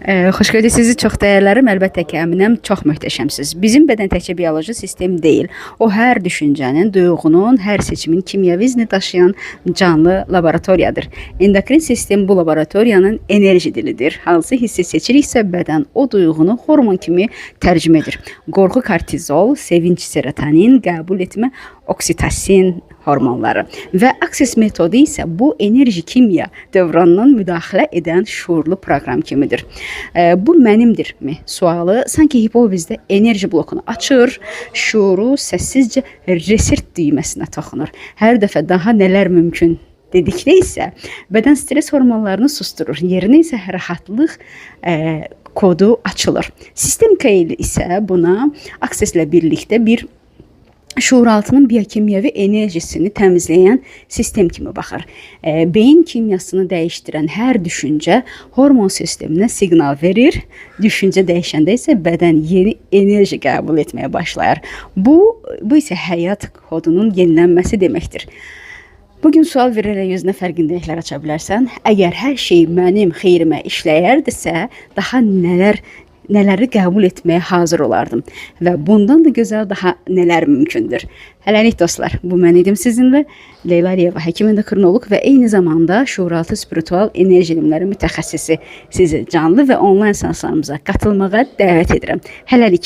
Xoş gördük sizi, çox dəyərlərim. Əlbəttə ki, əminəm, çox möhtəşəmsiz. Bizim bədən təkcə bioloji sistem deyil. O hər düşüncənin, duyğunun, hər seçimin kimyəvi izini daşıyan canlı laboratoriyadır. Endokrin sistem bu laboratoriyanın enerji dilidir. Hansı hissi seçiriksə, bədən o duyğunu hormon kimi tərcümə edir. Qorxu kortizol, sevinç serotonin, qəbul etmə oksitosin hormonları və Access metodu isə bu enerji kimya dövranından müdaxilə edən şuurlu proqram kimidir. Bu mənimdirmi sualı sanki hipofizdə enerji blokunu açır, şuuru səssizcə reset düyməsinə toxunur. Hər dəfə daha nələr mümkün dedikdə isə bədən stres hormonlarını susturur. Yerinə isə rahatlıq kodu açılır. Sistem K isə buna Access-ilə birlikdə bir şuuraltının biokimyəvi enerjisini təmizləyən sistem kimi baxır. Beyin kimyasını dəyişdirən hər düşüncə hormon sisteminə siqnal verir. Düşüncə dəyişəndə isə bədən yeni enerji qəbul etməyə başlayır. Bu isə həyat kodunun yenilənməsi deməkdir. Bugün sual verərək özünə fərqindəliklər aça bilərsən. Əgər hər şey mənim xeyrimə işləyərdisə, daha nələri qəbul etməyə hazır olardım və bundan da gözəl daha nələr mümkündür. Hələlik dostlar, bu mən idim sizinlə. Leyla Əliyeva, həkim endokrinoloq və eyni zamanda şuuraltı spiritual enerji elmləri mütəxəssisi. Sizi canlı və onlayn seanslarımıza qatılmağa dəvət edirəm. Hələlik.